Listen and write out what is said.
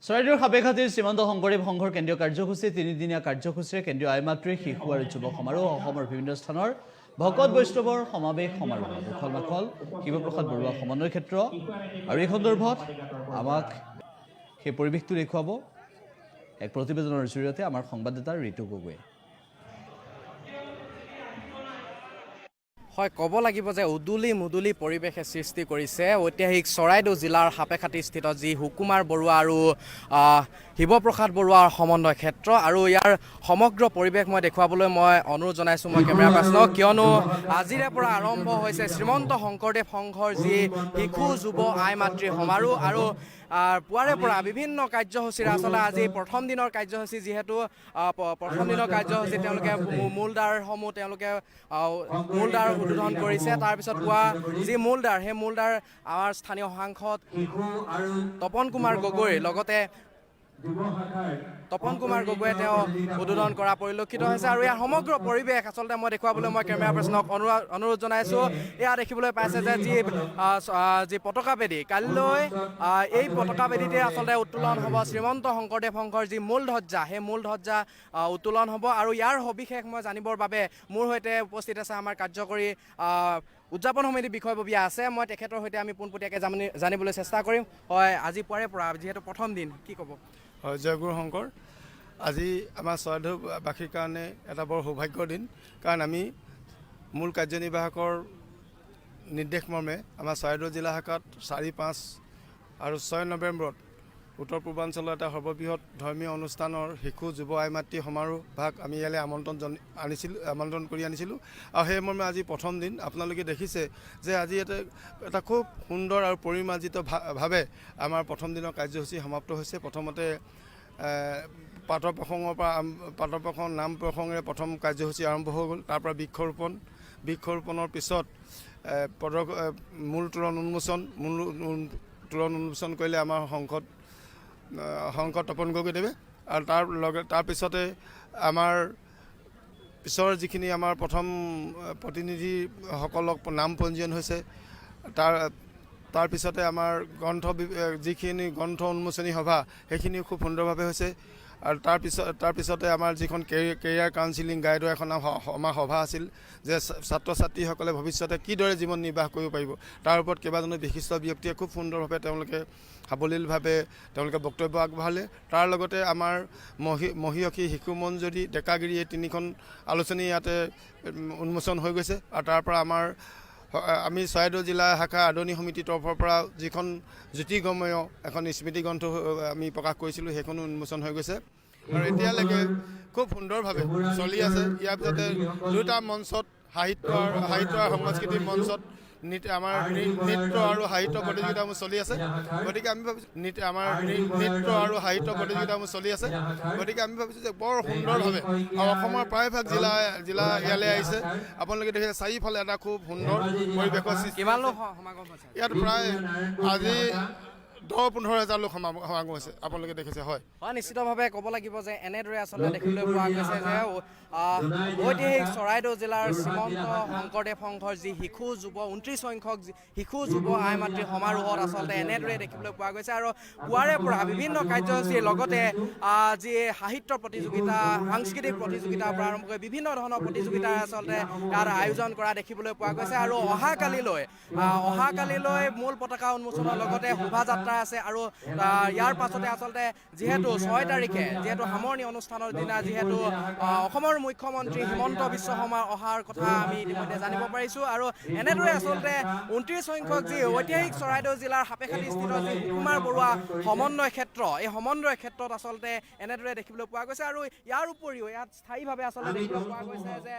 চৰাইদেউৰ সাপেখাতিৰ শ্ৰীমন্ত শংকৰদেৱ সংঘৰ কেন্দ্ৰীয় কাৰ্যসূচী তিনিদিনীয়া কাৰ্যসূচীৰে কেন্দ্ৰীয় আই মাতৃ শিশু আৰু যুৱ সমাৰোহ অসমৰ বিভিন্ন স্থানৰ ভকত বৈষ্ণৱৰ সমাৱেশ সমাৰোহ উখল মাখল শিৱপ্ৰসাদ বৰুৱা সমন্বয় ক্ষেত্ৰ। আৰু এই সন্দৰ্ভত আমাক সেই পৰিৱেশটো দেখুৱাব এক প্ৰতিবেদনৰ জৰিয়তে আমাৰ সংবাদদাতা ঋতু গগৈয়ে। হয়, ক'ব লাগিব যে উদুলি মুদুলি পৰিৱেশে সৃষ্টি কৰিছে ঐতিহাসিক চৰাইদেউ জিলাৰ সাপেখাতিস্থিত যি সুকুমাৰ বৰুৱা আৰু শিৱপ্ৰসাদ বৰুৱাৰ সমন্বয় ক্ষেত্ৰ। আৰু ইয়াৰ সমগ্ৰ পৰিৱেশ মই দেখুৱাবলৈ মই অনুৰোধ জনাইছোঁ মই কেমেৰা পাৰ্চনক, কিয়নো আজিৰে পৰা আৰম্ভ হৈছে শ্ৰীমন্ত শংকৰদেৱ সংঘৰ যি শিশু যুৱ আই মাতৃ সমাৰোহ। আৰু পুৱাৰে পৰা বিভিন্ন কাৰ্যসূচীৰে আচলতে আজি প্ৰথম দিনৰ কাৰ্যসূচী, যিহেতু প্ৰথম দিনৰ কাৰ্যসূচী তেওঁলোকে মূলদ্বাৰসমূহ তেওঁলোকে মূলদ্বাৰ উদ্বোধন কৰিছে। তাৰপিছত পুৱা যি মূলদ্বাৰ, সেই মূলদ্বাৰ আমাৰ স্থানীয় সাংসদ তপন কুমাৰ গগৈ লগতে তপন কুমাৰ গগৈয়ে তেওঁ উদ্বোধন কৰা পৰিলক্ষিত হৈছে। আৰু ইয়াৰ সমগ্ৰ পৰিৱেশ আচলতে মই দেখুৱাবলৈ মই কেমেৰা পাৰ্চনক অনুৰোধ জনাইছোঁ। এয়া দেখিবলৈ পাইছে যে যি পতাকা বেদী, কাইলৈ এই পতাকা বেদীতে আচলতে উত্তোলন হ'ব শ্ৰীমন্ত শংকৰদেৱ সংঘৰ যি মূল ধ্বজা, সেই মূল ধ্বজা উত্তোলন হ'ব। আৰু ইয়াৰ সবিশেষ মই জানিবৰ বাবে মোৰ সৈতে উপস্থিত আছে আমাৰ কাৰ্যকৰী উদযাপন সমিতিৰ বিষয়ববীয়া আছে, মই তেখেতৰ সৈতে আমি পোনপটীয়াকৈ জানিবলৈ চেষ্টা কৰিম। হয়, আজি পুৱাৰে পৰা যিহেতু প্ৰথম দিন, কি ক'ব? হয়, জয়গুৰু শংকৰ। আজি আমাৰ চৰাইদেউবাসীৰ কাৰণে এটা বৰ সৌভাগ্যৰ দিন, কাৰণ আমি মূল কাৰ্যনিৰ্বাহকৰ নিৰ্দেশ মৰ্মে আমাৰ চৰাইদেউ জিলা শাখাত 4, 5 আৰু 6 নৱেম্বৰত উত্তৰ পূৰ্বাঞ্চলৰ এটা সৰ্ববৃহৎ ধৰ্মীয় অনুষ্ঠানৰ শিশু যুৱ আই মাতৃ সমাৰোহ ভাগ আমি ইয়ালৈ আমন্ত্ৰণ কৰি আনিছিলোঁ। আৰু সেই মৰ্মে আজি প্ৰথম দিন আপোনালোকে দেখিছে যে আজি এটা খুব সুন্দৰ আৰু পৰিমাৰ্জিত ভাৱে আমাৰ প্ৰথম দিনৰ কাৰ্যসূচী সমাপ্ত হৈছে। প্ৰথমতে পাতৰ প্ৰসংগৰ পৰা পাতৰ প্ৰসংগ, নাম প্ৰসংগেৰে প্ৰথম কাৰ্যসূচী আৰম্ভ হৈ গ'ল। তাৰ পৰা বৃক্ষৰোপণৰ পিছত মূল তোৰণ উন্মোচন, মূল তোৰণ উন্মোচন কৰিলে আমাৰ শংকৰ তপন গগৈদেৱে। আৰু তাৰপিছতে আমাৰ পিছৰ যিখিনি আমাৰ প্ৰথম প্ৰতিনিধিসকলক নাম পঞ্জীয়ন হৈছে, তাৰপিছতে আমাৰ গ্ৰন্থ যিখিনি গ্ৰন্থ উন্মোচনী সভা, সেইখিনিও খুব সুন্দৰভাৱে হৈছে। আৰু তাৰপিছতে আমাৰ যিখন কেৰিয়াৰ কাউন্সিলিং গাইডৰ এখন আমাৰ সভা আছিল, যে ছাত্ৰ ছাত্ৰীসকলে ভৱিষ্যতে কিদৰে জীৱন নিৰ্বাহ কৰিব পাৰিব তাৰ ওপৰত কেইবাজনো বিশিষ্ট ব্যক্তিয়ে খুব সুন্দৰভাৱে তেওঁলোকে সাৱলীলভাৱে তেওঁলোকে বক্তব্য আগবঢ়ালে। তাৰ লগতে আমাৰ মহিয়সী, শিশু মঞ্জুৰি, ডেকাগিৰি এই তিনিখন আলোচনী ইয়াতে উন্মোচন হৈ গৈছে। আৰু তাৰ পৰা আমি চৰাইদেউ জিলা শাখা আদৰণি সমিতিৰ তৰফৰ পৰা যিখন জ্যোতিৰ্গময় এখন স্মৃতিগ্ৰন্থ আমি প্ৰকাশ কৰিছিলোঁ, সেইখনো উন্মোচন হৈ গৈছে। আৰু এতিয়ালৈকে খুব সুন্দৰভাৱে চলি আছে। ইয়াৰ পিছতে দুটা মঞ্চত সাহিত্য আৰু সংস্কৃতিৰ মঞ্চত আমাৰ নৃত্য আৰু সাহিত্য প্ৰতিযোগিতাসমূহ চলি আছে। গতিকে আমি ভাবিছোঁ আমাৰ নৃত্য আৰু সাহিত্য প্ৰতিযোগিতাসমূহ চলি আছে। গতিকে আমি ভাবিছোঁ যে বৰ সুন্দৰভাৱে আৰু অসমৰ প্ৰায়ভাগ জিলা ইয়ালৈ আহিছে। আপোনালোকে দেখিছে চাৰিওফালে এটা খুব সুন্দৰ পৰিৱেশৰ সৃষ্টি। কিমান লোক সমাগম হৈছে? ইয়াত প্ৰায় আজি 10-15 হাজাৰ লোক সমাগম হৈছে, আপোনালোকে দেখিছে। হয়, হয়, নিশ্চিতভাৱে ক'ব লাগিব যে এনেদৰে আচলতে দেখিবলৈ পোৱা গৈছে যে ঐতিহাসিক চৰাইদেউ জিলাৰ শ্ৰীমন্ত শংকৰদেৱ সংঘৰ যি শিশু যুৱ 29 সংখ্যক শিশু যুৱ আই মাতৃ সমাৰোহত আচলতে এনেদৰে দেখিবলৈ পোৱা গৈছে। আৰু পুৱাৰে পৰা বিভিন্ন কাৰ্যসূচীৰ লগতে যি সাহিত্য প্ৰতিযোগিতা, সাংস্কৃতিক প্ৰতিযোগিতাৰ পৰা আৰম্ভ কৰি বিভিন্ন ধৰণৰ প্ৰতিযোগিতাৰ আচলতে ইয়াত আয়োজন কৰা দেখিবলৈ পোৱা গৈছে। আৰু অহাকালিলৈ মূল পতাকা উন্মোচনৰ লগতে শোভাযাত্ৰা আছে। আৰু ইয়াৰ পাছতে আচলতে যিহেতু 6 তাৰিখে যিহেতু সামৰণি অনুষ্ঠানৰ দিনা যিহেতু অসমৰ মুখ্যমন্ত্ৰী হিমন্ত বিশ্ব শৰ্মা অহাৰ কথা আমি ইতিমধ্যে জানিব পাৰিছোঁ। আৰু এনেদৰে আচলতে 29 সংখ্যক যি ঐতিহাসিক চৰাইদেউ জিলাৰ সাপেখাতিস্থিত যি সুকুমাৰ বৰুৱা সমন্বয় ক্ষেত্ৰ, এই সমন্বয় ক্ষেত্ৰত আচলতে এনেদৰে দেখিবলৈ পোৱা গৈছে। আৰু ইয়াৰ উপৰিও ইয়াত স্থায়ীভাৱে আচলতে দেখিবলৈ পোৱা গৈছে যে